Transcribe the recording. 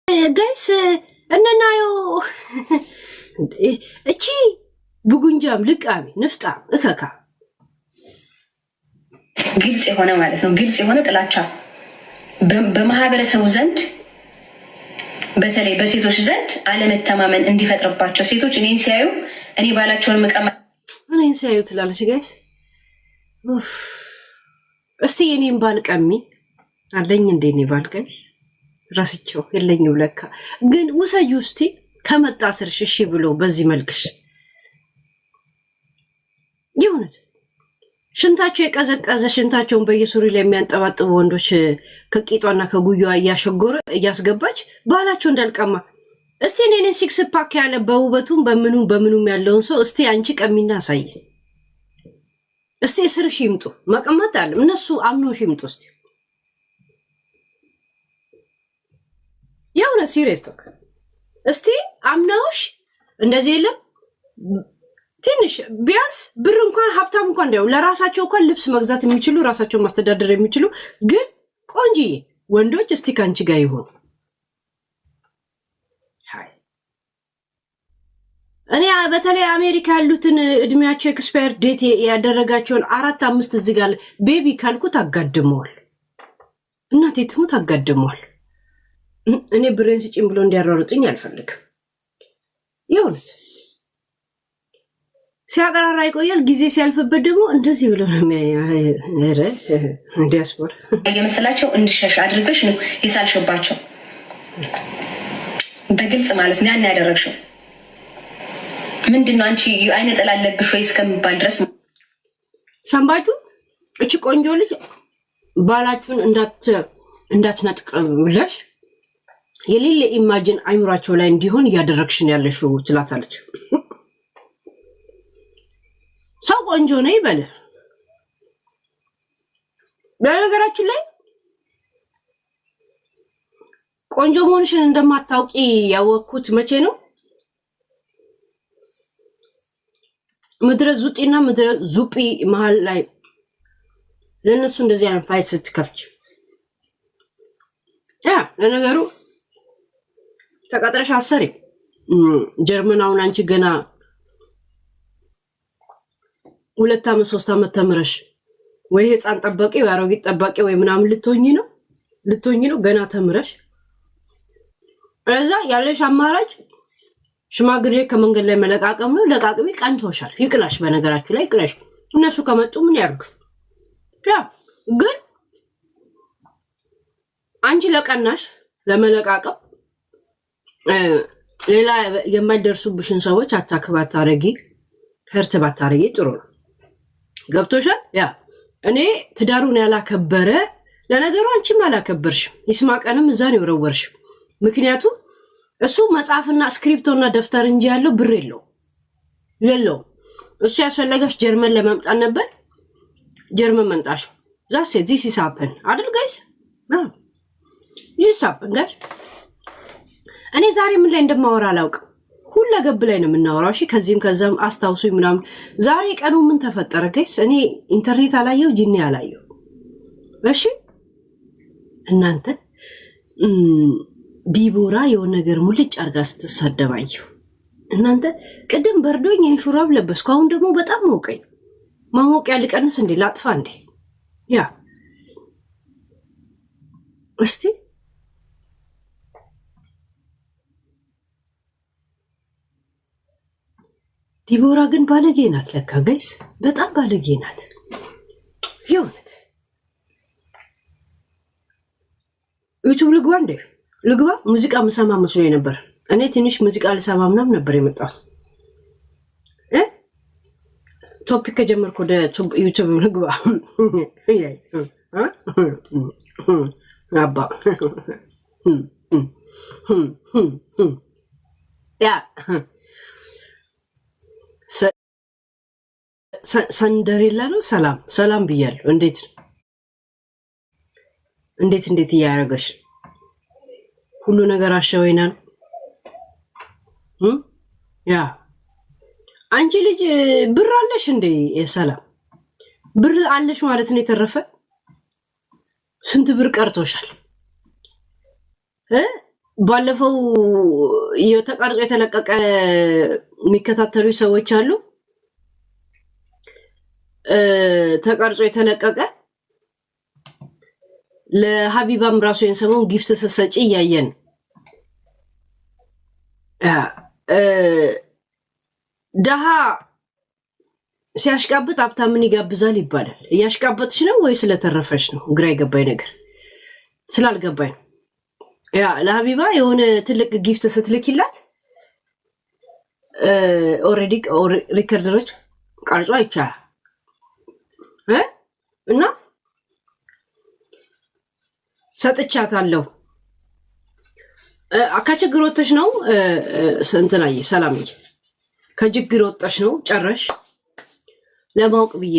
Guys እነናዮ እቺ ብጉንጃም ልቃሚ ንፍጣም እከካ ግልጽ የሆነ ማለት ነው። ግልጽ የሆነ ጥላቻ በማህበረሰቡ ዘንድ በተለይ በሴቶች ዘንድ አለመተማመን እንዲፈጥርባቸው ሴቶች እኔን ሲያዩ እኔ ባላቸውን ምቀማ እኔን ሲያዩ ትላለች። Guys እስቲ የኔን ባል ቀሚ አለኝ እንደ እኔ ባል guys ረስቸው የለኝም ለካ። ግን ውሰጁ እስቲ ከመጣ ስርሽ እሺ ብሎ በዚህ መልክሽ የእውነት ሽንታቸው የቀዘቀዘ ሽንታቸውን በየሱሪ ላይ የሚያንጠባጥቡ ወንዶች ከቂጧና ከጉያዋ እያሸጎረ እያስገባች ባህላቸው እንዳልቀማ እስቲ እኔን six pack ያለ በውበቱም በምኑም በምኑም ያለውን ሰው እስቲ አንቺ ቀሚና አሳይ። እስቲ እስርሽ ይምጡ። መቀመጥ አለ እነሱ አምኖሽ ይምጡ እስቲ የሆነ serious talk እስቲ አምነውሽ እንደዚህ የለም ትንሽ ቢያንስ ብር እንኳን ሀብታም እንኳን እንዲያው ለራሳቸው እንኳን ልብስ መግዛት የሚችሉ ራሳቸውን ማስተዳደር የሚችሉ ግን ቆንጅዬ ወንዶች እስቲ ከአንቺ ጋር ይሆኑ። እኔ በተለይ አሜሪካ ያሉትን እድሜያቸው expire date ያደረጋቸውን አራት አምስት እዚህ ጋር baby ካልኩት አጋድመዋል። እናቴ ትሙት አጋድመዋል። እኔ ብሬን ስጪኝ ብሎ እንዲያሯሩጥኝ አልፈልግም። የእውነት ሲያቀራራ ይቆያል። ጊዜ ሲያልፍበት ደግሞ እንደዚህ ብሎ ነው ዲያስፖራ የመሰላቸው እንድሸሽ አድርገሽ ነው የሳልሽባቸው። በግልጽ ማለት ነው ያን ያደረግሽው ምንድን ነው? አንቺ አይነ ጥላ አለብሽ ወይ እስከሚባል ድረስ ሰንባችሁ። እቺ ቆንጆ ልጅ ባላችሁን እንዳትነጥቅ ብለሽ የሌለ imagine አይምሯቸው ላይ እንዲሆን እያደረግሽን ያለሽው ትላታለች። ሰው ቆንጆ ነው ይበል። በነገራችን ላይ ቆንጆ መሆንሽን እንደማታውቂ ያወቅኩት መቼ ነው? ምድረ ዙጢና ምድረ ዙጲ መሀል ላይ ለእነሱ እንደዚህ አይነት fight ስትከፍች፣ ያ ለነገሩ ተቀጥረሽ አሰሪ ጀርመን። አሁን አንቺ ገና 2 ዓመት 3 ዓመት ተምረሽ ወይ ህፃን ጠባቂ ወይ አሮጊት ጠባቂ ወይ ምናምን ልትሆኝ ነው ገና ተምረሽ። እዛ ያለሽ አማራጭ ሽማግሌ ከመንገድ ላይ መለቃቀም ነው። ለቃቅሚ፣ ቀንቶሻል። ይቅናሽ፣ በነገራችሁ ላይ ይቅናሽ። እነሱ ከመጡ ምን ያርግ? ያ ግን አንቺ ለቀናሽ ለመለቃቀም ሌላ የማይደርሱብሽን ሰዎች attack ባታረጊ፣ hurt ባታረጊ ጥሩ ነው። ገብቶሻል? Yeah፣ እኔ ትዳሩን ያላከበረ፣ ለነገሩ አንቺም አላከበርሽም። ይስማቀንም እዛ ነው የወረወርሽ። ምክንያቱም እሱ መጽሐፍና እስክሪፕቶና ደብተር እንጂ ያለው ብር የለውም። እሱ ያስፈለገሽ ጀርመን ለመምጣት ነበር። ጀርመን መምጣሽ that's it፣ this is happen አይደል guys? This happen guys። እኔ ዛሬ ምን ላይ እንደማወራ አላውቅም። ሁለ ገብ ላይ ነው የምናወራው። እሺ ከዚህም ከዛም አስታውሱኝ ምናምን። ዛሬ ቀኑ ምን ተፈጠረ guys? እኔ ኢንተርኔት አላየው፣ ጂኒ አላየው። እሺ እናንተ፣ ዲቦራ የሆነ ነገር ሙልጭ አርጋ ስትሳደብ አየሁ። እናንተ ቅድም በርዶኝ ይህን ሹራብ ለበስኩ። አሁን ደግሞ በጣም ሞቀኝ። ማሞቂያ ልቀንስ እንዴ? ላጥፋ እንዴ? Yeah፣ እስቲ ዲቦራ ግን ባለጌ ናት ለካ guys፣ በጣም ባለጌ ናት። የእውነት YouTube ልግባ እንዴ? ልግባ። ሙዚቃ ምሰማ መስሎኝ ነበር። እኔ ትንሽ ሙዚቃ ልሰማ ምናምን ነበር የመጣሁት። Topic ከጀመርኩ ወደ YouTube ልግባ። አባ yeah፣ ሰንደሬላ ነው። ሰላም ሰላም ብያለሁ። እንዴት እንዴት እንዴት እያደረገሽ ሁሉ ነገር አሸወይና ነው። Yeah፣ አንቺ ልጅ ብር አለሽ እንዴ? ሰላም ብር አለሽ ማለት ነው። የተረፈ ስንት ብር ቀርቶሻል? ባለፈው የተቀርጾ የተለቀቀ የሚከታተሉ ሰዎች አሉ። ተቀርጾ የተለቀቀ ለሀቢባም ራሱ የሰሞን gift ስትሰጪ እያየን ደሃ ሲያሽቃብጥ ሀብታምን ይጋብዛል ይባላል። እያሽቃበጥሽ ነው ወይ ስለተረፈሽ ነው? ግራ የገባኝ ነገር ስላልገባኝ ነው። Yeah፣ ለሀቢባ የሆነ ትልቅ gift ስትልኪላት already recorder ኦች ቀርጾ አይቻላል እና ሰጥቻታለሁ። ከችግር ወጥተሽ ነው እንትናዬ፣ ሰላምዬ፣ ከችግር ወጥተሽ ነው ጨረሽ ለማወቅ ብዬ።